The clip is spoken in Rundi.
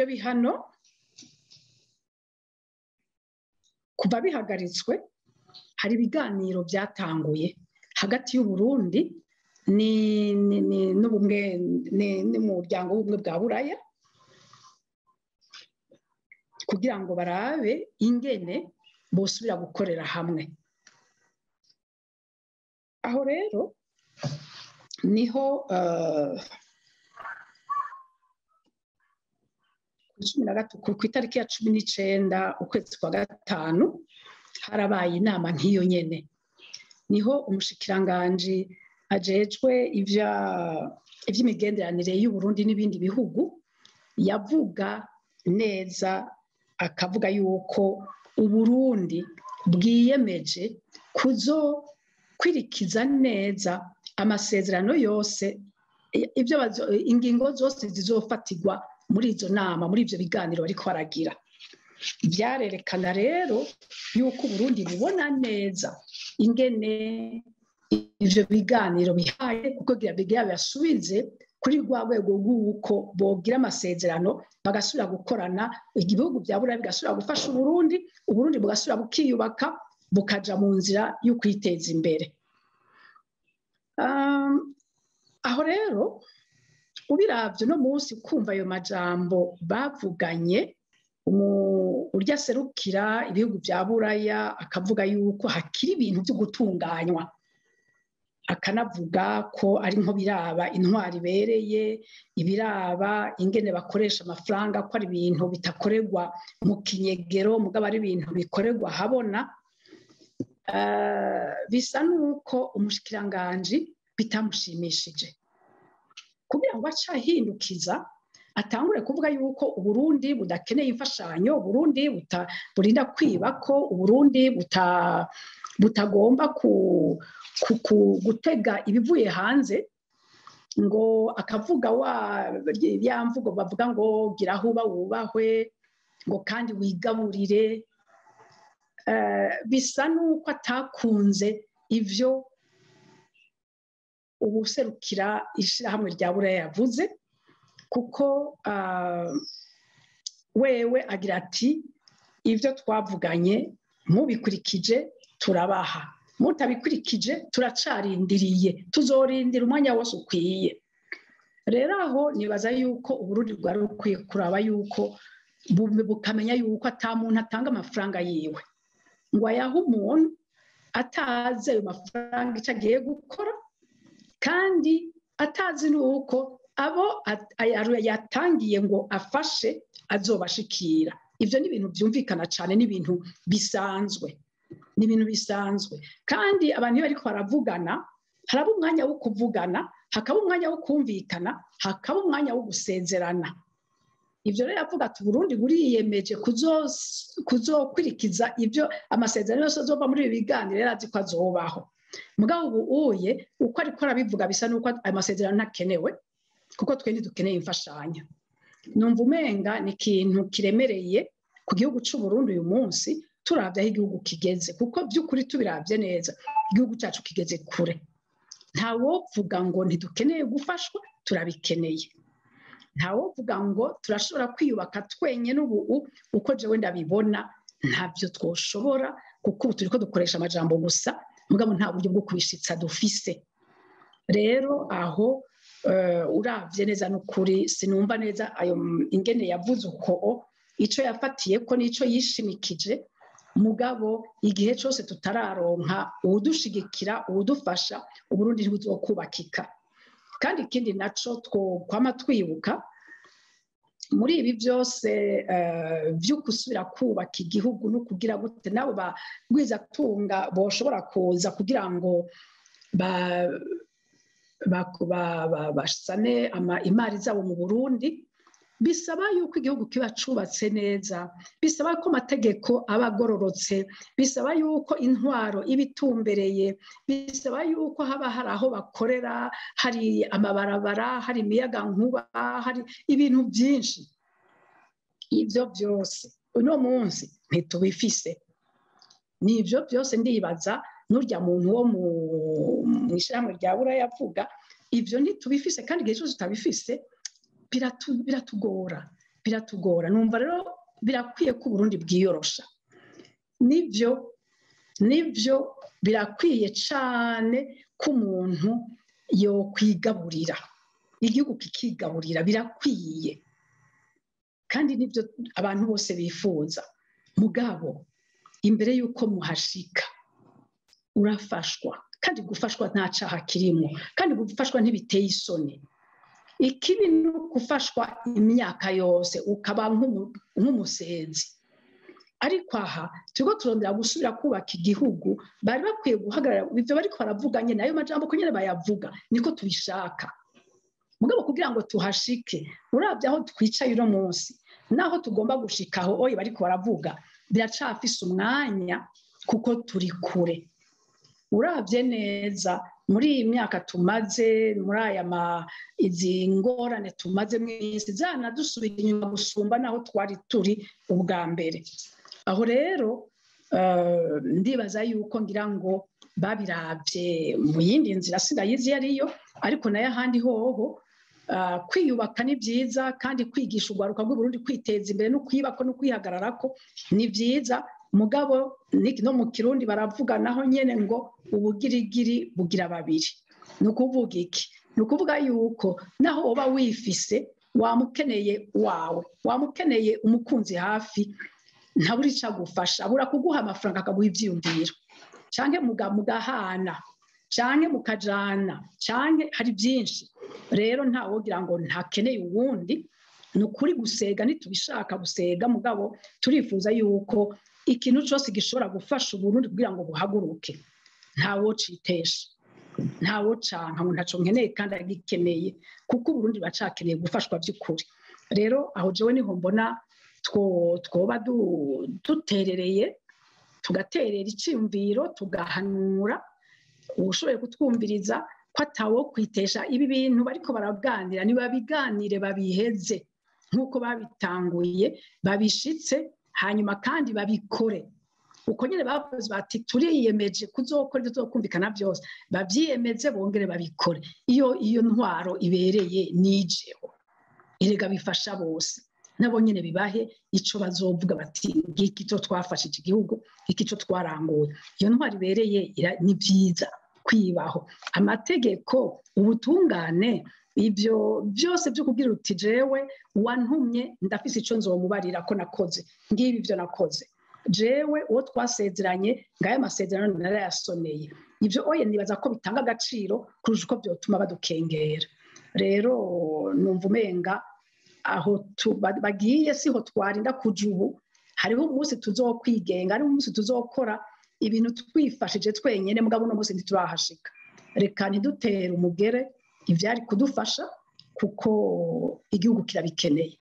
Ibyo bihano kuva bihagaritswe hari ibiganiro byatanguye hagati y'u Burundi ni n'ubumwe n'umuryango w'ubumwe bwa Buraya kugira ngo barabe ingene bosubira gukorera hamwe. Aho rero niho ku itariki ya 19 ukwezi kwa gatanu harabaye inama nk'iyo nyene, niho umushikiranganje ajejwe ivy'imigenderanire y'u Burundi n'ibindi bihugu yavuga neza, akavuga yuko Uburundi bwiyemeje kuzokwirikiza neza amasezerano yose, ibyo ingingo zose zizofatirwa muri izo nama, muri ivyo biganiro bariko baragira. Byarerekana rero yuko Uburundi bubona neza ingene ivyo biganiro bihaye, kuko bigira basubize kuri rwa rwego rw'uko bogira amasezerano bagasubira gukorana, ibihugu bya Buraya bigasubira gufasha Uburundi, Uburundi bugasubira bukiyubaka bukaja mu nzira yo kwiteza imbere. Aho rero ubiravye no munsi kumva ayo majambo bavuganye, urya serukira ibihugu bya Buraya akavuga yuko hakiri ibintu byo gutunganywa, akanavuga ko ari nko biraba intwari ibereye, ibiraba ingene bakoresha amafaranga, ko ari ibintu bitakorerwa mu kinyegero mugabo ari ibintu bikorerwa habona. Bisa nuko umushikiranganje bitamushimishije, kugira ngo acahindukiza atangure kuvuga yuko Uburundi budakeneye imfashanyo, Uburundi burinda kwiba, ko Uburundi butagomba gutega ibivuye hanze, ngo akavuga wa ya mvugo bavuga ngo gira aho uba wubahwe, ngo kandi wigaburire. Bisa nuko atakunze ivyo ubuserukira ishirahamwe rya Buraya yavuze, kuko wewe agira ati ivyo twavuganye mubikurikije turabaha, mutabikurikije turacarindiriye, tuzorindira umwanya wose ukwiye. Rero aho nibaza yuko Uburundi bwari bukwiye kuraba yuko bukamenya yuko ata muntu atanga amafaranga yiwe ngo ayahe umuntu atazi ayo mafaranga icyo agiye gukora, kandi atazi nuko abo yatangiye ngo afashe azobashikira. Ivyo ni ibintu byumvikana cyane, ni ibintu bisanzwe, ni ibintu bisanzwe. Kandi abantu iyo bariko baravugana haraba umwanya wo kuvugana, hakaba umwanya wo kumvikana, hakaba umwanya wo gusezerana. Ivyo rero avuga ati Burundi buriyemeje kuzokwirikiza ivyo amasezerano yose azova muri ibi biganiro, yari azi ko azobaho. Mugabo ubu uye uko ariko arabivuga bisa nuko ayo masezerano ntakenewe, kuko twe ntidukeneye imfashanyo. Numva umenga ni ikintu kiremereye ku gihugu c'u Burundi uyu munsi, turavye aho igihugu kigeze, kuko by'ukuri tubiravye neza igihugu cyacu kigeze kure. Nta wovuga ngo ntidukeneye gufashwa, turabikeneye. Nta wovuga ngo turashobora kwiyubaka twenyene ubu uko jewe ndabibona, ntavyo twoshobora, kuko ubu turiko dukoresha amajambo gusa, mugabo nta buryo bwo kubishitsa dufise. Rero aho uravye neza n'ukuri sinumva neza ayo ingene yavuze uko ico yafatiye ko nico yishimikije, mugabo igihe cyose tutararonka uwudushigikira, uwudufasha, Uburundi ntibuzokubakika. Kandi ikindi naco twokwama twibuka muri ibi byose byo gusubira kubaka igihugu no kugira gute nabo bagwizatunga boshobora kuza kugira ngo basane imari zabo mu Burundi, bisaba yuko igihugu kiba cubatse neza, bisaba ko amategeko aba agororotse, bisaba yuko intwaro iba itumbereye, bisaba yuko haba hari aho bakorera, hari amabarabara, hari imiyagankuba, hari ibintu byinshi. Ivyo byose uno munsi ntitubifise. Nivyo byose ndibaza n'urya muntu wo mu ishirahamwe rya Buraya avuga, ivyo ntitubifise, kandi igihe cyose tutabifise biratugora. Biratugora. Numva rero birakwiye ko Burundi bwiyorosha. Nivyo birakwiye cane ko umuntu yo kwigaburira, igihugu kikigaburira, birakwiye kandi nivyo abantu bose bifuza. Mugabo imbere yuko muhashika urafashwa, kandi gufashwa nta caha kirimo, kandi gufashwa ntibiteye isoni. Ikibi ni gufashwa imyaka yose ukaba nk'umusenzi. Ariko aha turiko turondera gusubira kubaka igihugu, bari bakwiye guhagarara ivyo bariko baravuga nyene, ayo majambo ko nyene bayavuga niko tubishaka. Mugabo kugira ngo tuhashike, uravye aho twicaye uno munsi naho tugomba gushikaho oye bariko baravuga, biracafise umwanya kuko turi kure. Uravye neza muri iyi myaka tumaze, muri aya izi ngorane tumaze mw'isi, zanadusubira inyuma gusumba naho twari turi ubwa mbere. Aho rero ndibaza yuko ngira ngo babiravye mu yindi nzira sindayizi yariyo, ariko nayo ahandi hoho kwiyubaka ni byiza, kandi kwigisha urwaruka rw'u Burundi kwiteza imbere no kwibako no kwihagararako ni byiza. Mugabo no mu Kirundi baravuga naho nyene ngo ubugirigiri bugira babiri. Ni ukuvuga iki? Ni ukuvuga yuko naho woba wifise, wamukeneye wawe, wamukeneye umukunzi hafi, ntabura ico agufasha, abura kuguha amafaranga akaguha ivyiyumviro, canke mugahana, canke mukajana, canke hari byinshi. Rero ntawogira ngo ntakeneye uwundi. Ni ukuri gusega ntitubishaka gusega, mugabo turifuza yuko ikintu cyose gishobora gufasha Uburundi kugira ngo buhaguruke ntawocitesha, ntawocanka ngo ntaco nkeneye kandi agikeneye, kuko Uburundi bacakeneye gufashwa by'ukuri. Rero aho jewe niho mbona twoba duterereye, tugaterera iciyumviro, tugahanura uwushoboye kutwumviriza ko atawo kwitesha ibi bintu bariko baraganira. Nibabiganire babiheze nk'uko babitanguye, babishitse, hanyuma kandi babikore uko nyene bavuze bati turiyemeje kuzokora ivyo tuzokumvikana byose, bavyiyemeze bongere babikore. Iyo ntwaro ibereye nijeho, erega bifasha bose, nabo nyene bibahe ico bazovuga bati ngiki cyo twafashije igihugu, iki cyo twaranguye. Iyo ntwaro ibereye ni vyiza kwibaho amategeko, ubutungane, ibyo byose byo kugira uti jewe wantumye ndafise ico nzomubarira ko nakoze, ngibi ibyo nakoze, jewe uwo twasezeranye ngaya amasezerano narayasoneye. Ibyo oye nibaza ko bitanga agaciro kurusha uko byotuma badukengera. Rero numva umenga aho bagiye siho twarinda kuja ubu. Hariho umunsi tuzokwigenga, hariho umunsi tuzokora ibintu twifashije twenyene, mugabo uno munsi ntiturahashika. Reka ntidutere umugere ivyari kudufasha, kuko igihugu kirabikeneye.